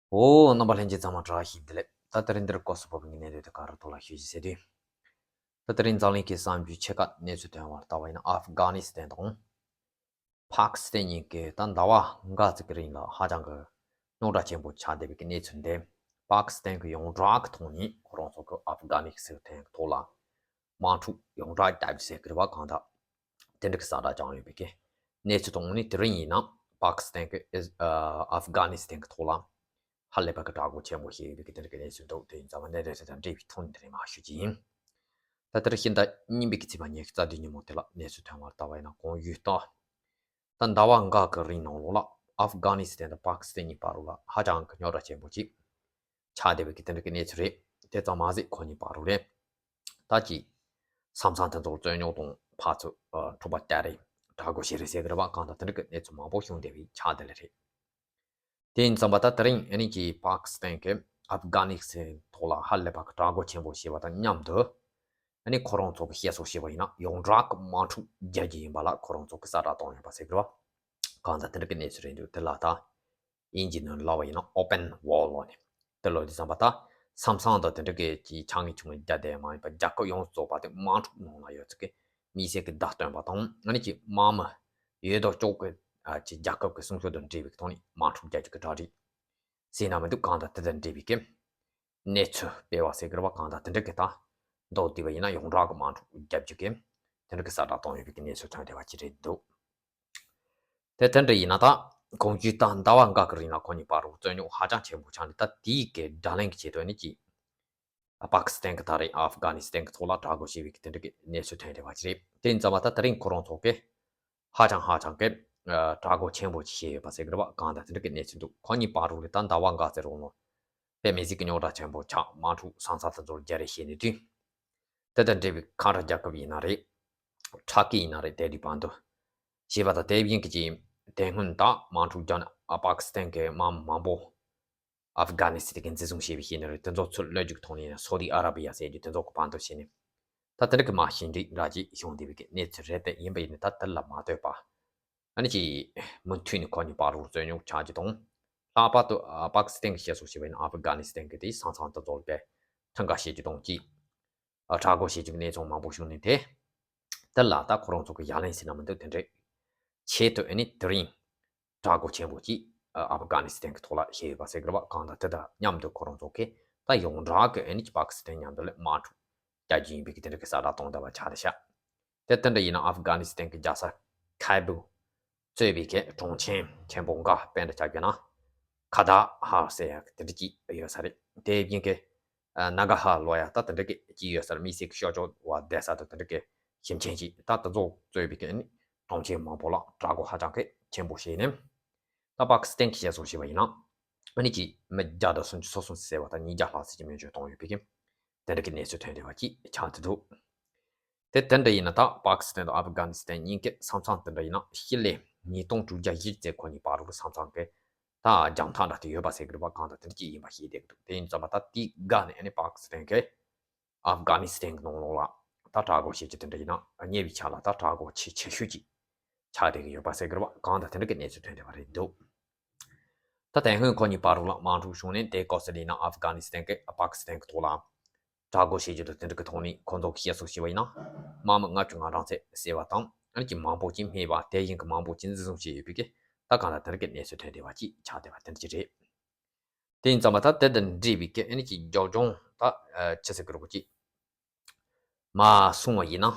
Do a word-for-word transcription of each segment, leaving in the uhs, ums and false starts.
ཨོ། རྣམ་པ་ལྷན་རྒྱས་ཚང་མ་བཀྲ་ཤིས་བདེ་ལེགས། ད་དེ་རིང་འདིར་སྐོར་སུ་བབས་ངེས་གནས་དོན་དེ་ག་རུ་ཐོག་ལ་ཤོད་ཅིག་ཟེར་དུས། ད་དེ་རིང་འཛམ་གླིང་གི་གསར་འགྱུར་ཆེ་ཁག་གནས་ཚུལ་ཐོན་པར་ལྟ་བ་ཡིན་ན། ཨབ་གྷ་ནི་སི་ཐན་དང་། པཱ་ཀི་སི་ཐན་གཉིས་ཀས་ད་ཟླ་བ་འགའ་ཙམ་གྱི་རིང་ལ་ཧ་ཅང་གི་རྙོག་དྲ་ཆེན་པོ་ཆགས་བསྡད་པའི་གནས་ཚུལ་འདི། པཱ་ཀི་སི་ཐན་གྱི་ཡོངས་གྲགས་ཀྱི་ཐོག་ནས་ཁོ་རང་ཚོ་གི་ཨབ་གྷ་ནི་སི་ཐན་གྱི་ཐོག་ལ་དམག་འཁྲུག་ཡོངས་གྲགས་བརྒྱབ་ཟེར་གི་རེད་པ། གང་ལྟར་དེ་འདྲ་གི་གསལ་བསྒྲགས་བྱུང་ཡོད་པའི་གནས་ཚུལ་དང་། ཨ་ནི་དེ་རིང་ཡིན་ན་པཱ་ཀི་སི་ཐན་གྱི་ཨབ་གྷ་ནི་སི་ཐན་གྱི་ཐོག་ལ་ཧ་ལས་པ་གི་དྲག་རྒོལ་ཆེན་པོ་བྱས་ཡོད་པའི་དེ་འདྲ་གི་གནས་ཚུལ་འདུག་དེ་ཡིན་ཙང་གནད་དོན་དེ་དང་འབྲེལ་བའི་ཐོག་ནས་དེ་རིང་མར་ཞུ་རྒྱུ་ཡིན། ད་ལྟར་ཕྱི་ཟླ་གཉིས་པའི་གི་ཚེས་པ་ཉི་ཤུ་རྩ་བདུན་ཉིན་མོ་དེ་ལ་གནས་ཚུལ་ཐོན་པར་ལྟ་བ་ཡིན་ན། གོང་ཞུས་ལྟར། ད་ཟླ་བ་འགའ་གི་རིང་ནང་ལོགས་ལ་ཨབ་གྷ་ནི་སི་ཐན་དང་པཱ་ཀི་སི་ཐན་གཉིས་བར་དུ་ལ་ཧ་ཅང་གི་རྙོག་དྲ་ཆེན་པོ་ཅིག་ཆགས་བསྡད་པའི་གི་དེ་འདྲ་གི་གནས་ཚུལ་རེད། དེ་ཙམ་མ་ཟད་ཁོ་གཉིས་བར་དུ་ལ་ད་ཅིག་ས་མཚམས་དེ་ཚོར་རྩོད་རྙོག་དང་ཕར་ཚུར་འཁྲུག་པ་སྤྲད་རེད། དྲག་རྒོལ་བྱས་རེད་ཟེར་གི་རེད་པ། གང་ལྟར་དེ་འདྲ་གི་གནས་ཚུལ་མང་པོ་བྱུང་བསྡད་པའི་ཆ་དེ་ལ་རེད། དེ་ཡིན་ཙང་པ་ད་དེ་རིང་ཨ་ནི་ཀྱི་པཱ་ཀི་སི་ཐན་གྱིས་ཨབ་གྷ་ནི་སི་ཐན་ཐོག་ལ་ཧ་ལས་པ་གི་དྲག་རྒོལ་ཆེན་པོ་བྱས་པ་དང་མཉམ་དུ། ཨ་ནི་ཁོ་རང་ཚོ་གི་བཤད་སྲོལ་བྱས་པ་ཡིན་ན་ཡོངས་གྲགས་ཀྱི་དམག་འཁྲུག་རྒྱག་རྒྱུ་ཡིན་པ་ལ་ཁོ་རང་ཚོ་གི་གསལ་བསྒྲགས་བཏང་ཡོད་པ་ཟེར་གི་རེད་པ། གང་ལྟར་དེ་འདྲ་གི་གནས་ཚུལ་རེད་འདུག་དེ་ལ་ད་དབྱིན་ཇིའི་ནང་ལབ་པ་ཡིན་ན་ཨོ་པན་ཝོར་ལབ་ནས། དེ་ལབ་དུས་ཙམ་པ་ད་ས་མཚམས་དང་དེ་འདྲ་གི་ཅིག་ཆ་ངེས་ཆུང་ངེས་བརྒྱབ་བསྡད་མ་ཡིན་པ། རྒྱལ་ཁབ་ཡོངས་སུ་རྫོགས་པ་དེ་དམག་འཁྲུག་ནང་ལ་ཡོད་ཚུལ་གྱི་དམིགས་བསལ་གྱི་བརྡ་སྟོན་པ་དང་། ཨ་ནི་ཀྱི་དམག་མི་ཡོད་དོ་ཅོག་གི་ཨ་ཅིག་རྒྱལ་ཁབ་ཀྱི་སྲུང་སྐྱོབ་དང་འབྲེལ་བའི་ཐོག་ནས་དམག་འཁྲུག་རྒྱག་རྒྱུ་གི་གྲ་སྒྲིག་བྱས་ན་མི་འདུག་གང་ལྟར་དེ་དང་འབྲེལ་བའི་གི་གནས་ཚུལ་སྤེལ་བ་ཟེར་གི་རེད་པ། གང་ལྟར་དེ་འདྲ་གི་ད་མདོར་བསྡུས་པ་ཡིན་ན་ཡོངས་གྲགས་ཀྱི་དམག་འཁྲུག་རྒྱག་རྒྱུ་གི་དེ་འདྲ་གི་གསལ་བསྒྲགས་བཏང་ཡོད་པའི་གི་གནས་ཚུལ་ཐོན་བསྡད་པ་ཅིག་རེད་འདུག་དེ་དེ་འདྲ་ཡིན་ན་ད་གོང་ཞུས་ལྟར་ཟླ་བ་འགའ་གི་རིང་ལ་ཁོ་གཉིས་བར་དུ་རྩོད་རྙོག་ཧ་ཅང་ཆེན་པོ་ཆགས་ནས། ད་དེའི་གི་བརྡ་ལན་གྱི་ཆེད་དུ་ཨ་ནི་ཀྱི་པཱ་ཀི་སི་ཐན་གྱིས་ད་རེས་ཨབ་གྷ་ནི་སི་ཐན་གྱི་ཐོག་ལ་དྲག་རྒོལ་བྱས་པའི་གི་དེ་འདྲ་གི་གནས་ཚུལ་ཐོན་བསྡད་པ་ཅིག་རེད། དེ་ཡིན་ཙང་པ་ད་དེ་རིང་ཁོ་རང་ཚོ་གིས་ཧ་ཅང་ཧ་ཅང་གི་ཨ་དྲག་རྒོལ་ཆེན་པོ་ཅིག་བྱས་ཡོད་པ་ཟེར་གི་རེད་པ། གང་ལྟར་དེ་འདྲ་གི་གནས་ཚུལ་འདུག་ཁོ་གཉིས་བར་དུ་ལ་ད་ཟླ་བ་འགའ་ཙམ་རིང་ལ་དཔེ་མི་སྲིད་ཀྱི་རྙོག་དྲ་ཆེན་པོ་ཆགས། དམག་འཁྲུག་ས་མཚམས་དེ་ཚོར་རྒྱག་རེས་བྱས་ནས་དུས། དེ་དང་འབྲེལ་བའི་ཁ་བྲལ་རྒྱལ་ཁབ་ཡིན་ན་རེད། ཊར་ཀི་ཡིན་ན་རེད། དེ་དུས་བར་དུ་བྱས་པ་དང་། དེ་བཞིན་གྱི་དེ་སྔོན་ད་དམག་འཁྲུག་རྒྱག་ནས་ཨ་པཱ་ཀི་སི་ཐན་གྱི་དམག་མི་མང་པོ་ཨབ་གྷ་ནི་སི་ཐན་གྱིས་འཛིན་བཟུང་བྱས་པ་ཡིན་ན་རེད། དེ་ཚོ་ཚུར་གློད་རྒྱུ་གི་ཐོག་ནས་སོ་ཏི་ཨ་ར་བི་ཡ་ཟེར་རྒྱུ་དེ་ཚོ་གི་བར་དུ་བྱས་ནས། ད་དེ་འདྲ་གི་མ་ཞི་འགྲིག་འདྲ་ཅིག་བྱུང་བསྡད་པའི་གནས་ཚུལ་རེད། དེ་ཡིན་པ་ཡིན་ན་ད་དེ་ལ་མ་ལྟོས་པ། ཨ་ནི་ཀྱི་མུ་མཐུད་ནས་ཁོ་གཉིས་བར་དུ་རྩོད་རྙོག་ཆགས་རྒྱུ་དང་། ལྷག་པར་དུ་ཨ་པཱ་ཀི་སི་ཐན་གྱིས་བཤད་སྲོལ་བྱས་པ་ཡིན་ན་ཨབ་གྷ་ནི་སི་ཐན་གྱི་དེའི་ས་མཚམས་དེ་ཚོ་ལ་དཔེ་ཁྲིམས་འགལ་བྱེད་རྒྱུ་དང་ཀྱི་ཨ་དྲག་རྒོལ་བྱེད་རྒྱུ་གི་གནས་ཚུལ་མང་པོ་བྱུང་ནས། དེ་དེ་ལ་ད་ཁོ་རང་ཚོ་གི་ཡ་ལན་ཟེར་ན་མི་འདུག་དེ་འདྲའི་ཆེད་དུ་ཨ་ནི་དེ་རིང་དྲག་རྒོལ་ཆེན་པོ་ཅིག་ཨ་ཨབ་གྷ་ནི་སི་ཐན་གྱི་ཐོག་ལ་བྱས་ཡོད་པ་ཟེར་གི་རེད་པ། གང་ལྟར་དེ་དང་མཉམ་དུ་ཁོ་རང་ཚོ་གིས་ད་ཡོངས་གྲགས་ཀྱི་ཨ་ནི་པཱ་ཀི་སི་ཐན་མཉམ་དུ་ལ་དམག་འཁྲུག་རྒྱག་རྒྱུ་ཡིན་པའི་གི་དེ་འདྲ་གི་གསལ་བསྒྲགས་བཏང་བསྡད་པ་ཆགས་བསྡད་ཤག་དེ་དེ་འདྲ་ཡིན་ན་ཨབ་གྷ་ནི་སི་ཐན་གྱི་རྒྱལ་ས་ཁ་བུལ་གཙོས་པའི་གི་གྲོང་ཁྱེར་ཆེན་པོ་འགའ་དཔེ་འདྲ་ཆ་བཞག་ན། ཁ་དཱ་ཧར་ཟེར་ཡག་དེ་འདྲ་ཅིག་ཡོད་ས་རེད། དེ་བཞིན་གྱི་ཨ་ནཱ་ག་ཧ་ལབ་ཡག་ད་དེ་འདྲ་གི་ཅིག་ཡོད་ས་རེད། དམིགས་བསལ་གྱི་ཤོ་ཅོ་བ་བསྡད་ས་དང་དེ་འདྲ་གི་ཞིང་ཆེན་ཅིག་ད་དེ་ཚོ་གཙོས་པའི་གི་ཨ་ནི་གྲོང་ཁྱེར་མང་པོ་ལ་དྲག་རྒོལ་ཧ་ཅང་གི་ཆེན་པོ་བྱས་ནས། ད་པཱ་ཀི་སི་ཐན་གྱིས་བཤད་སྲོལ་བྱས་པ་ཡིན་ན། ཨ་ནི་ཀྱི་མི་བརྒྱ་དང་སུམ་ཅུ་སོ་གསུམ་བསད་པ་དང་ཉིས་བརྒྱ་ལྷག་ཙམ་གྱི་མེ་མཆོད་བཏང་ཡོད་པའི་གི་དེ་འདྲ་གི་གནས་ཚུལ་ཐོན་བསྡད་པ་ཅིག་ཆགས་བསྡད་འདུག་དེ་དེ་འདྲ་ཡིན་ན་ད་པཱ་ཀི་སི་ཐན་དང་ཨབ་གྷ་ནི་སི་ཐན་གཉིས་ཀའི་ས་མཚམས་དེ་འདྲ་ཡིན་ན་སྤྱི་ལེ་ཉིས་སྟོང་དྲུག་བརྒྱ་བཞི་བཅུ་ཙམ་ཁོ་གཉིས་བར་དུ་ས་མཚམས་ཀྱི་ད་རྒྱང་ཐག་འདྲ་དེ་ཡོད་པ་ཟེར་གི་རེད་པ། གང་ལྟར་དེ་འདྲ་ཅིག་ཡིན་པ་ཤེས་བསྡད་ཀྱི་འདུག་དེ་ཡིན་ཙང་མ་ད་དེའི་སྒང་ནས་ཨ་ནི་པཱ་ཀི་སི་ཐན་གྱིས་ཨབ་གྷ་ནི་སི་ཐན་གྱི་ནང་ལོགས་ལ་ད་དྲག་རྒོལ་བྱེད་རྒྱུ་དེ་འདྲ་ཡིན་ན་ཉེ་བའི་ཆར་ལ་ད་དྲག་རྒོལ་ཆེས་ཆེ་ཤོས་ཅིག་ཆགས་བསྡད་ཀྱི་ཡོད་པ་ཟེར་གི་རེད་པ། གང་ལྟར་དེ་འདྲ་གི་གནས་ཚུལ་ཐོན་བསྡད་པ་རེད་འདུག་ད་དེ་སྔོན་ཁོ་གཉིས་བར་དུ་ལ་དམག་འཁྲུག་བྱུང་ནས་དེའི་སྐབས་སུ་ལ་ཡིན་ན་ཨབ་གྷ་ནི་སི་ཐན་གྱིས་པཱ་ཀི་སི་ཐན་གྱི་ཐོག་ལ་དྲག་རྒོལ་བྱེད་རྒྱུ་དང་དེ་འདྲ་གི་ཐོག་ནས་ཁོ་ཚོ་གིས་བཤད་སྲོལ་བྱས་པ་ཡིན་ན་དམག་མི་ལྔ་བཅུ་ང་གྲངས་ཙམ་བསད་པ་དང་། ཨ་ནི་ཀྱི་མང་པོ་ཅིག་རྨས་པ། དེ་བཞིན་གྱི་མང་པོ་ཅིག་འཛིན་བཟུང་བྱས་ཡོད་པའི་གི་ད་གང་ལྟར་དེ་འདྲ་གི་གནས་ཚུལ་ཐོན་བསྡད་པ་ཅིག་ཆགས་བསྡད་པ་དེ་འདྲ་ཅིག་རེད། དེ་ཡིན་ཙང་མ་ད་དེ་དང་འབྲེལ་བའི་གི་ཨ་ནི་ཀྱི་རྒྱབ་ལྗོངས་ད་ཨ་ཆི་ཟེར་གི་རེད་པ། ཅིག་མར་སོང་བ་ཡིན་ན།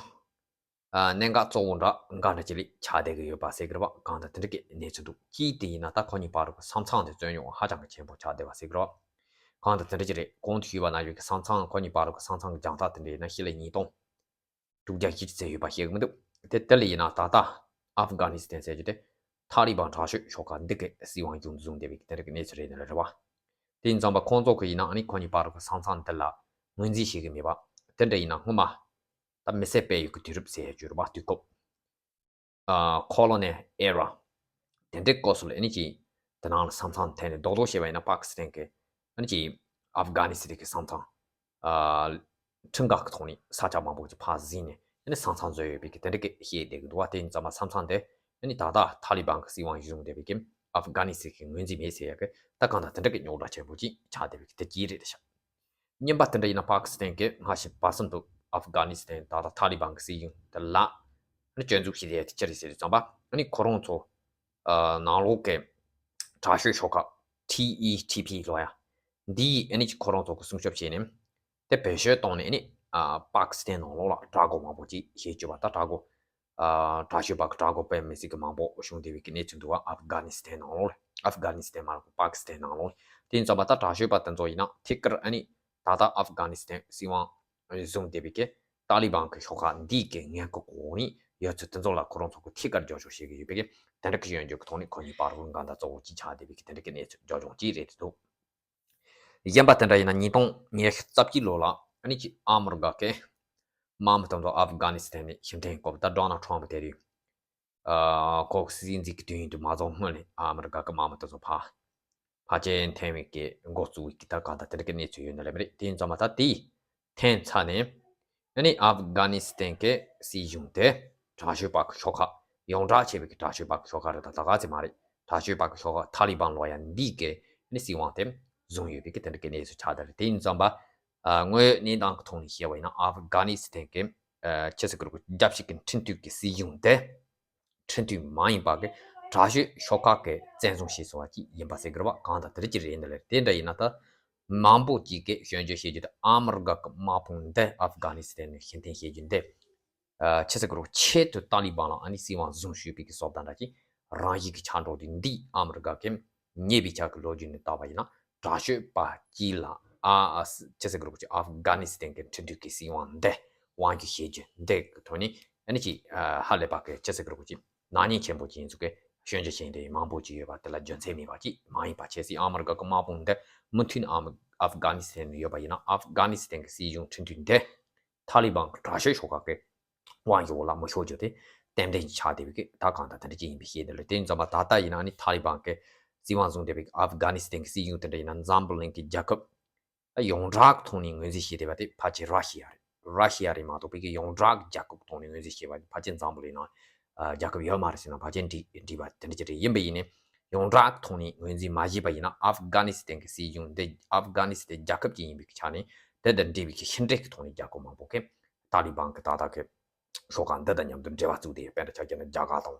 ཨ་གནད་འགག་གཙོ་བོ་འདྲ་འགའ་འདྲ་ཅིག་ལ་ཆགས་བསྡད་ཀྱི་ཡོད་པ་ཟེར་གི་རེད་པ། གང་ལྟར་དེ་འདྲ་གི་གནས་ཚུལ་འདུག་གཅིག་དེ་ཡིན་ན་ད་ཁོ་གཉིས་བར་དུ་གི་ས་མཚམས་དེ་རྩོད་རྙོག་ཧ་ཅང་གི་ཆེན་པོ་ཆགས་བསྡད་པ་ཟེར་གི་རེད་པ། གང་ལྟར་དེ་འདྲ་ཅིག་རེད། གོང་དུ་ཞུས་པ་ནང་བཞིན་གྱི་ས་མཚམས་ཁོ་གཉིས་བར་དུ་གི་ས་མཚམས་ཀྱི་རྒྱང་ཐག་དེ་འདྲ་ཡིན་ན་སྤྱི་ལེ་ཉིས་སྟོང་དྲུག་བརྒྱ་བཞི་བཅུ་ཙམ་ཡོད་པ་ཤེས་ཀྱི་མི་འདུག་དེ་དེ་ལ་ཡིན་ན་ད་ལྟ་ཨབ་གྷ་ནི་སི་ཐན་ཟེར་རྒྱུ་དེ་ཐ་ལི་བན་དྲག་ཤོས་ཤོག་ཁག་འདི་གི་སྲིད་དབང་སྐྱོང་བཟུང་བསྡད་པའི་དེ་འདྲ་གི་གནས་ཚུལ་རེད་ནི་རེད་པ། དེ་ཡིན་ཙང་པ་ཁོང་ཚོ་གི་ཡིན་ན་ཨ་ནི་ཁོ་གཉིས་བར་དུ་གི་ས་མཚམས་འདི་ལ་ངོས་འཛིན་བྱེད་ཀྱི་མེད་པ། དེ་འདྲ་ཡིན་ན་སྔོན་མ་ད་མི་སེར་སྤེལ་ཡུལ་གྱི་དུས་རབས་ཟེར་རྒྱུ་རེད་པ། དུས་སྐབས་ཨ་ཁོ་ལོ་ནི་ཨེ་ར་དེ་འདྲའི་སྐབས་སུ་ལ་ཨ་ནི་ཀྱི་དེ་ནང་ལ་ས་མཚམས་ཐད་ནས་རྡོག་རྡོག་བྱས་པ་ཡིན་ན་པ་ཀི་སི་ཐན་གྱི་ཨ་ནི་ཀྱི་ཨབ་གྷ་ནི་སི་ཐན་གྱི་ས་མཚམས་ཨ་ཁྲིམས་འགལ་གྱི་ཐོག་ནས་ས་ཆ་མང་པོ་ཅིག་ཕར་ཟིན་ནས་ཨ་ནི་ས་མཚམས་བཟོས་ཡོད་པའི་གི་དེ་འདྲ་གི་བཤད་བསྡད་ཀྱི་འདུག་པ། དེ་ཡིན་ཙང་མ་ས་མཚམས་དེ་ཨ་ནི་ད་ལྟ་ཐ་ལི་བན་གྱི་སྲིད་དབང་བཟུང་བསྡད་པའི་གི་ ཨབ་གྷ་ནི་སི་ཐན་གྱི་ངོས་འཛིན་མེད་ཟེར་ཡག་གི་ད་གང་ལྟར་དེ་འདྲ་གི་རྙོག་དྲ་ཆེན་པོ་ཅིག་ཆགས་བསྡད་པའི་དེ་གྱིས་རེད་ཤག་གཉིས་པ་དེ་འདྲ་ཡིན་ན་པ་ཀི་སི་ཐན་གྱི་སྔ་ཕྱི་བར་གསུམ་དུ་ཨབ་གྷ་ནི་སི་ཐན་ད་ལྟ་ཐ་ལི་བན་གྱི་སྲིད་གཞུང་དེ་ལ་ཨ་ནི་སྐྱོན་འཛུགས་བྱས་ཡ་དེ་ཅི་རེད་ཟེར་དུས་ཙམ་པ་ཨ་ནི་ཁོ་རང་ཚོ་ཨ་ནང་ལོགས་ཀྱི་དྲག་ཤོས་ཤོག་ཁག་ཊི་ཨི་ཊི་པི་ལོ་ཡ་འདིའི་ཨ་ནི་ཅིག་ཁོ་རང་ཚོ་གི་སྲུང་སྐྱོབ་བྱས་ནས་དེ་བེད་སྤྱོད་བཏང་ནས་ཨ་ནི་ཨ་པ་ཀི་སི་ཐན་ནང་ལོགས་ལ་དྲག་རྒོལ་མང་པོ་ཅིག་བྱེད་བཅུག་པ་ད་དྲག་རྒོལ་ཨ་དྲག་ཤོས་པ་གི་དྲག་རྒོལ་དཔེ་མི་སྲིད་ཀྱི་མང་པོ་བྱུང་བསྡད་པའི་གི་གནས་ཚུལ་འདུག་བ། ཨབ་གྷ་ནི་སི་ཐན་ནང་ལོགས་ལ་ཨབ་གྷ་ནི་སི་ཐན་མ་རེད་པ་ཀི་སི་ཐན་ནང་ལོགས་ལ་དེ་ཡིན་ཙམ་པ་ད་དྲག་ཤོས་པ་དེ་ཚོ་ཡིན་ན་ཐད་ཀར་ཨ་ནི་ད་ལྟ་ཨབ་གྷ་ནི་སི་ཐན་སྲིད་དབང་བཟུང་བསྡད་པའི་གི་ཏཱ་ལི་བན་གྱི་ཤོག་ཁག་འདིའི་གི་ངན་སྐུལ་འོག་ནས་ཡོད་ཚུལ་དེ་ཚོ་ལ་ཁོ་རང་ཚོ་གི་ཐད་ཀར་རྒྱབ་སྐྱོར་བྱེད་ཀྱི་ཡོད་པའི་གི་དེ་འདྲ་གི་ཞོད་འཇུག་གི་ཐོག་ནས་ཁོ་གཉིས་བར་དབུ་འགལ་ཟླ་གཙོ་བོ་གཅིག་ཆགས་བསྡད་པའི་གི་དེ་འདྲ་གི་གནས་ཚུལ་རྒྱབ་ལྗོངས་གཅིག་རེད་འདུག་གཞན་པ་དེ་འདྲ་ཡིན་ན་ཉིས་སྟོང་ཉི་ཤུ་རྩ་གཅིག་ལོ་ལ་ཨ་ནི་ཅིག་ཨ་མི་རི་ཀ་གི་དམག་མི་དེ་ཚོ་ཨབ་གྷ་ནི་སི་ཐན་ནས་ཕྱིར་འཐེན་སྐོར་ད་ཌོ་ནལ་ཊམ་པ་དེ་རིང་ཨ་ཁོ་སྲིད་འཛིན་གྱི་དུས་ཡུན་དུ་མ་རྫོགས་སྔོན་ནས་ཨ་མི་རི་ཀ་གི་དམག་མི་དེ་ཚོ་ཕར་ཕར་ཕྱིར་འཐེན་པའི་གི་འགོ་བཙུགས་པའི་གི་ད་གང་ལྟར་དེ་འདྲ་གི་གནས་ཚུལ་ཡོད་ནི་ལས་མ་རེད། དེ་ཡིན་ཙང་མ་ད་དེ་འཐེན་ཚར་ནས་ཨ་ནི་ཨབ་གྷ་ནི་སི་ཐན་གི་སྲིད་གཞུང་དེ་དྲག་ཤོས་པ་གི་ཤོག་ཁག་ཡོངས་གྲགས་ཆེ་བའི་གི་དྲག་ཤོས་པ་གི་ཤོག་ཁག་རེད། ད་ད་ག་ཚོད་མ་རེད། དྲག་ཤོས་པ་གི་ཤོག་ཁག་ཐ་ལི་བན་ལོ་ཡ་འདི་གི་ཨ་ནི་སྲིད་དབང་དེ་བཟུང་ཡོད་པའི་གི་དེ་འདྲ་གི་གནས་ཚུལ་ཆགས་བསྡད་རེད། དེ་ཡིན་ཙང་པ་ཨ་དངོས་ཡོད་གནས་སྟངས་ཀྱི་ཐོག་ནས་བཤད་པ་ཡིན་ན་ཨབ་གྷ་ནི་སི་ཐན་གྱི་ཨ་ཆི་ཟེར་དགོས་རེད། རྒྱལ་སྤྱི་གི་ཁྲིམས་མཐུན་གྱི་སྲིད་གཞུང་དེ་ཁྲིམས་མཐུན་མ་ཡིན་པ་གི་དྲག་ཤོས་ཤོག་ཁག་གིས་བཙན་བཟུང་བྱས་སོང་བ་ཅིག་ཡིན་པ་ཟེར་དགོས་རེད་པ། གང་ལྟར་དེ་འདྲ་ཅིག་རེད་འདི་ལས་དེ་འདྲ་ཡིན་ན་ད་མང་པོ་ཅིག་གིས་སྐྱོན་བརྗོད་བྱེད་རྒྱུ་དེ་ཨ་མི་རི་ཀ་གི་དམག་དཔུང་འདི་ཨབ་གྷ་ནི་སི་ཐན་ནས་ཕྱིར་འཐེན་བྱེད་རྒྱུ་འདི་ཨ་ཆི་ཟེར་དགོས་རེད། ཆེད་དུ་ཏཱ་ལི་བན་ལ་ཨ་ནི་སྲིད་དབང་བཟུང་བཞག་པའི་གི་བཟོ་ལྟ་འདྲ་ཅིག་རང་བཞིན་གྱི་ཆགས་འགྲོ་དུས་འདི་ཨ་མི་རི་ཀ་གི་ཉེ་བའི་ཆར་གྱི་ལོ་རྒྱུས་ནས་བལྟས་པ་ཡིན་ན་དྲག་ཤོས་པ་གཅིག་ལ་ཨ་ཨ་སི་ཆི་ཟེར་དགོས་རེད། ཨབ་གྷ་ནི་སི་ཐན་གྱི་ཁྲིམས་མཐུན་གྱི་སྲིད་དབང་འདི་དབང་སྒྱུར་བྱེད་རྒྱུ་འདི་གི་ཐོག་ནས་ཨ་ནི་ཅིག་ཨ་ཧ་ལས་པ་གི་ཆི་ཟེར་དགོས་རེད། ནག་ཉེས་ཆེན་པོ་ཅིག་ཡིན་ཚུལ་གྱི་སྐྱོན་བརྗོད་བྱེད་མཁན་མང་པོ་ཅིག་ཡོད་པ་དེ་ལ་རྒྱུ་མཚན་མེད་པ་ཅིག་མ་ཡིན་པ། གལ་སྲིད་ཨ་མི་རི་ཀ་གི་དམག་དཔུང་འདི་མུ་མཐུད་ནས་ཨ་མི་ཨབ་གྷ་ནི་སི་ཐན་ནང་ཡོད་པ་ཡིན་ན་ཨབ་གྷ་ནི་སི་ཐན་གྱི་སྲིད་གཞུང་ཁྲིམས་མཐུན་འདི་ཐ་ལི་བན་གྱི་དྲག་ཤོས་ཤོག་ཁག་གི་དབང་གི་འོག་ལ་མི་ཤོར་རྒྱུ་དེ་ཏན་ཏན་ཆགས་བསྡད་པའི་གི་ད་གང་ལྟར་དེ་འདྲ་ཅིག་ཡིན་པའི་ཤེས་ནི་ལ། དེ་ཡིན་ཙང་མ་ད་ལྟ་ཡིན་ན་ནི་ཐ་ལི་བན་གྱི་སྲིད་དབང་བཟུང་བསྡད་པའི་ཨབ་གྷ་ནི་སི་ཐན་གྱི་སྲིད་གཞུང་དེ་འདྲ་ཡིན་ན་འཛམ་བུ་གླིང་གི་རྒྱལ་ཁབ་ཡོངས་གྲགས་ཐོག་ནས་ངོས་འཛིན་བྱས་བསྡད་པ་དེ་ཕལ་ཆེར་ར་ཤི་ཡ་རེད། ར་ཤི་ཡ་རེད་མ་གཏོགས་པའི་གི་ཡོངས་གྲགས་རྒྱལ་ཁབ་ཐོག་ནས་ངོས་འཛིན་བྱས་པ་ཕལ་ཆེར་འཛམ་བུ་གླིང་ནང་རྒྱལ་ཁབ་ཡོད་མ་རེད་ཟེར་ན་ཕལ་ཆེར་འགྲིག་འགྲིག་པ་དེ་འདྲ་ཅིག་རེད། ཡིན་པ་ཡིན་ནའི་ཡོངས་གྲགས་ཐོག་ནས་ངོས་འཛིན་མ་བྱས་པ་ཡིན་ན་ཨབ་གྷ་ནི་སི་ཐན་གྱི་སྲིད་གཞུང་འདི་ཨབ་གྷ་ནི་སི་ཐན་རྒྱལ་ཁབ་ཅིག་ཡིན་པའི་ཆ་ནས་དེ་དང་འབྲེལ་བའི་གི་ཕྱི་འབྲེལ་གྱི་ཐོག་ནས་རྒྱལ་ཁབ་མང་པོ་གིས་ཏཱ་ལི་བན་གྱི་ད་ལྟ་གི་ཤོག་ཁག་འདི་དང་མཉམ་དུ་འབྲེལ་བ་བཙུགས་ཏེ་དཔེར་ན་ཆ་བཞག་ན་རྒྱ་གར་དང་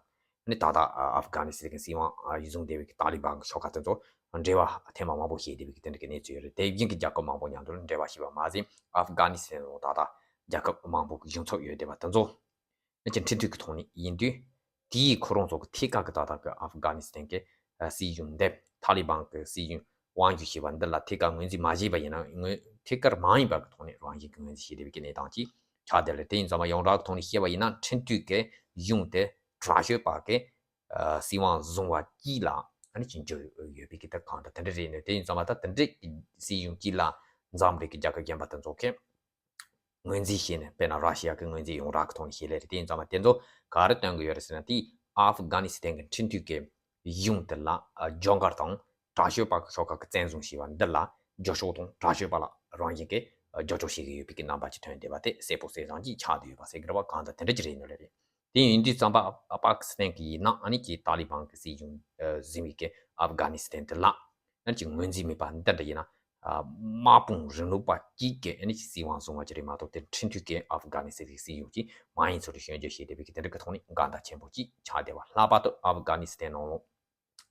ནི་ད་ལྟ་ཨབ་གྷ་ནི་སི་ཐན་གྱི་སྲིད་དབང་ཡིད་བཟུང་བསྡད་པའི་གི་ཏཱ་ལི་བན་གྱི་ཤོག་ཁག་དེ་ཚོ་འབྲེལ་བ་ཐེངས་མ་མང་པོ་བྱས་བསྡད་པའི་གི་དེ་འདྲ་གི་གནས་ཚུལ་ཡོད་རེད། དེ་བཞིན་གྱི་རྒྱལ་ཁབ་མང་པོ་མཉམ་དུ་འབྲེལ་བ་བྱས་པ་མ་ཟད་ཨབ་གྷ་ནི་སི་ཐན་ནང་ད་ལྟ་རྒྱལ་ཁབ་མང་པོ་གི་གཞུང་ཚབ་ཡོད་བསྡད་པ་དེ་ཚོ་ཀྱི་ཁྲིམས་མཐུན་གྱི་ཐོག་ནས་ཡིན་དུས། དེའི་ཁོ་རང་ཚོ་གི་ཐད་ཀ་གི་ད་ལྟ་གི་ཨབ་གྷ་ནི་སི་ཐན་གྱི་ཨ་སྲིད་གཞུང་འདི་ཐ་ལི་བན་གྱི་སྲིད་གཞུང་དབང་སྒྱུར་བྱས་པ་འདི་ལ་ཐད་ཀར་ངོས་འཛིན་མ་བྱས་པ་ཡིན་ན་ངོས་ཐད་ཀར་མ་ཡིན་པ་གི་ཐོག་ནས་རང་བཞིན་གྱི་ངོས་འཛིན་བྱས་བསྡད་པའི་གི་གནས་སྟངས་ཅིག་ཆགས་བསྡད་ལ། དེ་ཡིན་ཙང་མ་ཡོངས་གྲགས་ཀྱི་ཐོག་ནས་བཤད་པ་ཡིན་ན་ཁྲིམས་མཐུན་གྱི་གཞུང་དེ་དྲག་ཤོས་པ་གི་ཨ་སྲིད་དབང་བཟུང་བ་གཅིག་ལ་ཨ་ནི་ཅིག་འཇོག་ཡོད་པའི་གི་ད་གང་ལྟར་དེ་འདྲ་རེད་ནས། དེ་ཡིན་ཙང་མ་ད་དེ་འདྲའི་གི་སྲིད་གཞུང་གཅིག་ལ་འཛམ་གླིང་གི་རྒྱལ་ཁབ་གཞན་པ་དེ་ཚོ་གིས་ངོས་འཛིན་བྱས་ནས་དཔེར་ན་ར་ཤི་ཡ་གི་ངོས་འཛིན་ཡོངས་གྲགས་ཀྱི་ཐོག་ནས་བྱེད་ལས་རེད། དེ་ཡིན་ཙང་མ་དེ་ཚོ་ག་རེ་སྟོན་གྱི་ཡོད་རེད་ཟེར་ན་དེ་ཨབ་གྷ་ནི་སི་ཐན་གྱི་ཁྲིམས་མཐུན་གྱི་གཞུང་དེ་ལ་ཨ་སྦྱོང་བརྡར་དང་དྲག་ཤོས་པ་གི་ཤོག་ཁག་གི་བཙན་བཟུང་བྱས་པ་འདི་ལ་རྒྱབ་སྐྱོར་དང་དྲག་ཤོས་པ་ལ་རང་བཞིན་གྱི་ཨ་རྒྱབ་སྐྱོར་བྱེད་ཀྱི་ཡོད་པའི་གི་རྣམ་པ་ཅིག་ཐོན་བསྡད་པ་དེ་གསལ་པོ་གསལ་རྐྱང་ཅིག་ཆགས་བསྡད་ཡོད་པ་ཟེར་གྱི་རེད་བ། གང་ལྟར་དེ་འདྲ་ཅིག་རེད་ནོ་རེད། དེ་ཡིན་དུས་ཙམ་པ་པ་ཀི་སི་ཐན་གྱི་ཡིན་ན་ཨ་ནི་ཀྱི་ཏཱ་ལི་བན་གྱི་སྲིད་གཞུང་འཛིན་པའི་གི་ཨབ་གྷ་ནི་སི་ཐན་དེ་ལ་ཨ་ནི་ཀྱི་ངོས་འཛིན་མེད་པ་འདི་འདྲ་ཡིན་ན། དམག་དཔུང་རིང་ལུགས་པ་གཅིག་གིས་ཨ་ནི་ཀྱི་སྲིད་དབང་བཟུང་བ་ཅིག་རེད་མ་གཏོགས་དེ་ཁྲིམས་མཐུན་གྱི་ཨབ་གྷ་ནི་སི་ཐན་གྱི་སྲིད་གཞུང་ཅིག་མ་ཡིན་ཚུལ་དུ་སྐྱོན་བརྗོད་བྱས་བསྡད་པའི་གི་དེ་འདྲ་གི་ཐོག་ནས་འགལ་ཟླ་ཆེན་པོ་ཅིག་ཆགས་བསྡད་པ། ལྷག་པར་དུ་ཨབ་གྷ་ནི་སི་ཐན་ནང་ལོགས་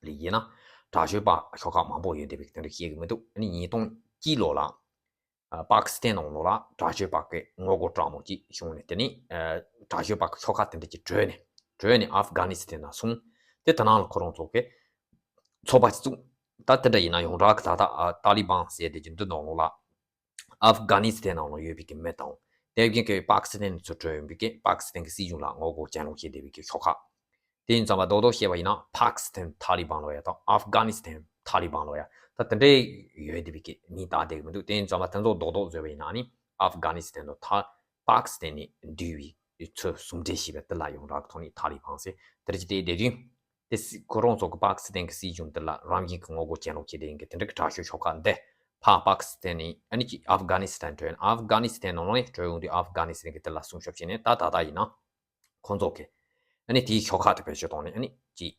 ལ་ཡིན་ན་དྲག་ཤོས་པ་ཤོག་ཁག་མང་པོ་ཡོད་བསྡད་པའི་གི་དེ་འདྲ་བཤད་གི་མི་འདུག་ཨ་ནི་ཉིས་སྟོང་གཅིག་ལོ་ལ། ཨ་པ་ཀི་སི་ཐན་ནང་ལོགས་ལ་དྲག་ཤོས་པ་གི་ངོ་རྒོལ་དྲག་མོ་ཅིག་བྱུང་ནས་དེ་ནས་ཨ་དྲག་ཤོས་པ་གི་ཤོག་ཁག་དེ་འདྲ་ཅིག་བྲོས་ནས་བྲོས་ནས་ཨབ་གྷ་ནི་སི་ཐན་ནང་སོང་། དེ་དེ་ནང་ལ་ཁོ་རང་ཚོ་གི་ཚོགས་པ་ཅིག་བཙུགས། ད་དེ་འདྲ་ཡིན་ན་ཡོངས་གྲགས་གི་ད་ལྟ་ཨ་ཏཱ་ལི་བན་ཟེར་དེ་ཅིག་འདི་ནང་ལོགས་ལ་ཨབ་གྷ་ནི་སི་ཐན་ནང་ལ་ཡོད་པའི་གི་མི་དང་དེ་བཞིན་གི་པ་ཀི་སི་ཐན་ནས་ཚུར་བྲོས་ཡོང་པའི་གི་པ་ཀི་སི་ཐན་གི་སྲིད་གཞུང་ལ་ངོ་རྒོལ་གྱེན་ལོག་བྱེད་བསྡད་པའི་གི་ཤོག་ཁག་དེ་ཡིན་ཙང་མ་རྡོག་རྡོག་བཤད་པ་ཡིན་ན་པ་ཀི་སི་ཐན་ཐ་ལི་བན་ལོ་ཡ་དང་ཨབ་གྷ་ནི་སི་ཐན་ཐ་ལི་བན་ལོ་ཡ་ད་དེ་འདྲའི་ཡོད་བསྡད་པའི་གི་མིང་བཏགས་བསྡད་གི་མི་འདུག་དེ་ཡིན་ཙང་མ་དེ་ཚོ་རྡོག་རྡོག་བཟོས་པ་ཡིན་ན་ནི་ཨབ་གྷ་ནི་སི་ཐན་དང་ཐ་པ་ཀི་སི་ཐན་ནས་འདུས་པའི་ཚོ་ཟུང་འབྲེལ་བྱས་པའི་དེ་ལ་ཡོངས་གྲགས་ཀྱི་ཐོག་ནས་ཐ་ལི་བན་ཟེར་དེ་འདྲ་ཅིག་བལྟས་བསྡད་དུས། དེ་སྲིད་ཁོ་རང་ཚོ་གི་པ་ཀི་སི་ཐན་གི་སྲིད་གཞུང་དེ་ལ་རང་བཞིན་གི་ངོ་རྒོལ་གྱེན་ལོག་བྱེད་བསྡད་ཡིན་གི་དེ་འདྲ་གི་དྲག་ཤོས་ཤོག་ཁག་འདི་ཕར་པ་ཀི་སི་ཐན་ནས་ཨ་ནི་ཅིག་ཨབ་གྷ་ནི་སི་ཐན་བྲོས་ནས་ཨབ་གྷ་ནི་སི་ཐན་ནང་ལོགས་ནས་བྲོས་ཡོང་དུས་ཨབ་གྷ་ནི་སི་ཐན་གི་དེ་ལ་སྲུང་སྐྱོབ་བྱས་ནས་ད་ད་ལྟ་ཡིན་ན་ཁོང་ཚོ་གི་ཨ་ནི་དེའི་ཤོག་ཁག་དེ་བེད་སྤྱོད་བཏང་ནས་ཨ་ནི་ཅིག་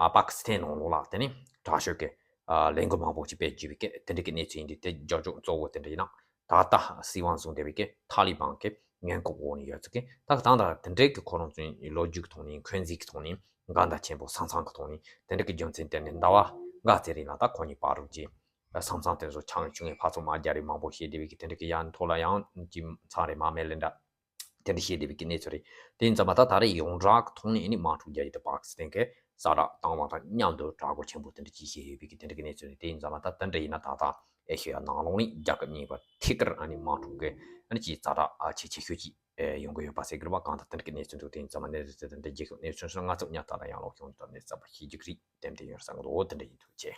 ཨ་པ་ཀི་སི་ཐན་ནང་ལོགས་ལ་དེ་ནི་དྲག་ཤོས་ཀྱི་ཨ་ལས་འགུལ་མང་པོ་ཅིག་སྤེལ་བརྒྱུད་པའི་གི་དེ་འདྲ་གི་གནས་ཚུལ་ཡིན་དུས། དེ་རྒྱབ་ལྗོངས་གཙོ་བོ་དེ་འདྲ་ཡིན་ན། ད་ལྟ་སྲིད་དབང་བཟུང་བསྡད་པའི་གི་ཐ་ལི་བན་གི་ངན་ལྐོག་འོག་ནས་ཡོད་ཚུལ་གྱི། ད་གང་ལྟར་དེ་འདྲའི་གི་ཁོ་རང་ཚོའི་ལོ་རྒྱུས་ཀྱི་ཐོག་ནས། འཁོན་འཛིན་གྱི་ཐོག་ནས། འགལ་ཟླ་ཆེན་པོ་ས་མཚམས་ཀྱི་ཐོག་ནས། དེ་འདྲ་གི་རྒྱུ་མཚན་དེ་ནས་ཟླ་བ་འགའ་ཙམ་རིང་ལ་ད་ཁོ་གཉིས་བར་དུ་གྱི་ས་མཚམས་དེ་ཚོ་ཆ་ངེས་ཆུ་ངེས་ཕར་ཚུར་དམག་རྒྱག་རེས་མང་པོ་བྱས་བསྡད་པའི་གི་དེ་འདྲ་གི། ཡང་ཐོག་ལ་ཡང་ཅིག་མཚམས་རེ་དམག་མི་ལེན་འདྲ། དེ་འདྲ་བྱས་བསྡད་པའི་གི་གནས་ཚུལ་རེད། དེ་ཡིན་ཙང་མ་ད་ད་རེས་ཡོངས་གྲགས་ཀྱི་ཐོག་ནས་ཨ་ནི་དམག་འཁྲུག་རྒྱག་ཡུལ་དེ་པ་ཀི་སི་ཐན་གྱི་ས་བསྒྲགས་བཏང་བ་དང་མཉམ་དུ་གྲགས་འགུལ་ཆེན་པོ་དེ་འདྲ་ཅིག་བྱས་ཡོད་པའི་གི་དེ་འདྲ་གི་གནས་ཚུལ་རེད། དེ་ཡིན་ཙང་མ་ད་དེ་འདྲ་ཡིན་ན། ད་ལྟ་ཨེ་ཤེ་ཡ་ནང་ལོགས་ནས་རྒྱལ་ཁབ་གཉིས་བར་ཐད་ཀར་ཨ་ནི་དམག་འཁྲུག་གི་ཨ་ནི་ཅིག་ཛ་དྲག་ཨ་ཆེ་ཆེ་ཤོས་ཅིག་ཨེ་ཡོང་གི་ཡོད་པ་ཟེར་གི་རེད་པ། གང་ལྟར་དེ་འདྲ་གི་གནས་ཚུལ་འདུག་དེ་ཡིན་ཙང་མ་གནས་ཚུལ་དེ་འདྲ། རྒྱལ་ཁབ་གནས་ཚུལ་སོགས་ང་ཚོ་ཉག་ཐག་ལ་ཡང་ལོག་ཤོང་དུས་གནས་ཚུལ་ཚགས་པར་ཤེས་རྒྱུ་རེད། དེ་འདྲ་ཡོད་ས་གི་འདུག་དེ་འདྲ་ཡིན། ཐུགས་རྗེ་ཆེ།